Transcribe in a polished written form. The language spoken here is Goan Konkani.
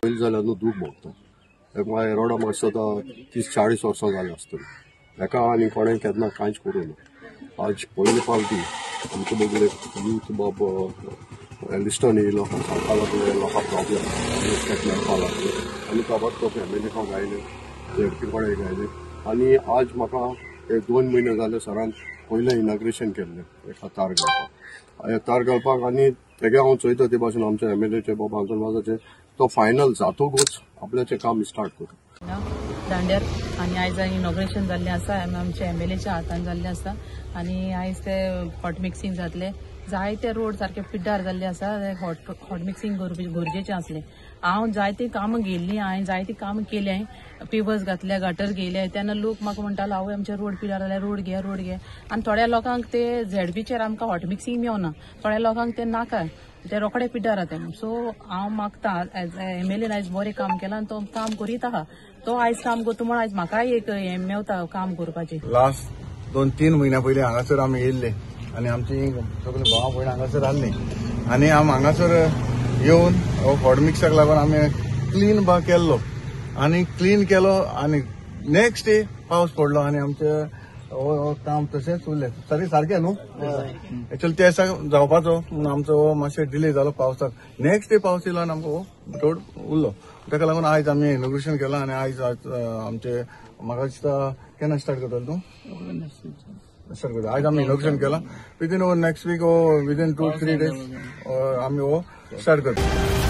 पयलीं जाल्यार न्हू दूख भोगता. म्हाका हे रोडा म्हाका दिसता 30-40 वर्सां जालीं आसतलीं. हेका आनी कोणें केन्ना कांयच करूं ना. आज पयले फावटी आमचे बगले यूथ बाब लिस्टन येयलो, सांगपा लागले लोकांक प्रॉब्लम मेळपा लागले आनी ताबडतोब एमएलए आयले, झेडपी कडेन आयले आनी आज म्हाका एक 2 म्हयने जाले सरान पयलें इनॉग्रेशन केल्लें एका तार घालपाक. तार घालपाक आनी तेगे हांव चोयता ते भाशेन आमच्या एमएलएचे बाबा आंतोन वाजाचे तो फायनल जातकूच आपल्याचें काम स्टार्ट करता. दांड्यार आनी आयज इनॉग्रेशन जाल्लें आसा, आमच्या एमएलएच्या हातान जाल्लें आसा आनी आयज ते हॉट मिक्सिंग जातलें. जायते रोड सारके पिड्ड्यार जाल्ले आसा, हॉट मिक्सिंग गरजेचें आसलें. हांव जायतीं कामां घेयल्लीं, हांवें जायतीं कामां केलीं, पेवर्स घातल्या, गटर घेयले. तेन्ना लोक म्हाका म्हणटालो आवय आमचे रोड पिड्ड्यार जाल्यार रोड घे, रोड घे. आनी थोड्या लोकांक ते झेडपीचेर आमकां हॉट मिक्सिंग मेवना, थोड्या लोकांक ते नाका, ते रोखडे पिड्ड्यार जाता. सो हांव मागता एज एमएलएन आयज बरें काम केलां आनी तो काम करीत आहा, तो आयज काम करता म्हूण आयज म्हाकाय एक हें मेवता काम करपाचें. लास्ट 2-3 म्हयन्या पयलीं हांगासर आमी येयल्ले आनी आमची सगळीं भाव भयण हांगासर आहली आनी आमी हांगासर येवन हो हॉट मिक्साक लागून आमी क्लीन बा केल्लो आनी क्लीन केलो आनी नेक्स्ट डे पावस पडलो आनी आमचें हो काम तशेंच उरलें. सरी सारकें न्हू एक्चुअली ते दिसा जावपाचो पूण आमचो हो मातशें डिले जालो पावसाक. नेक्स्ट डे पावस येयलो आनी आमकां हो रोड उरलो. ताका लागून आयज आमी इनॉग्रेशन केलां आनी आयज आमचे म्हाका दिसता केन्ना स्टार्ट करतलो तूं? स्टार्ट करता. आयज आमी इनॉग्रेशन केलां, within next week within 2-3 days आमी हो स्टार्ट करता.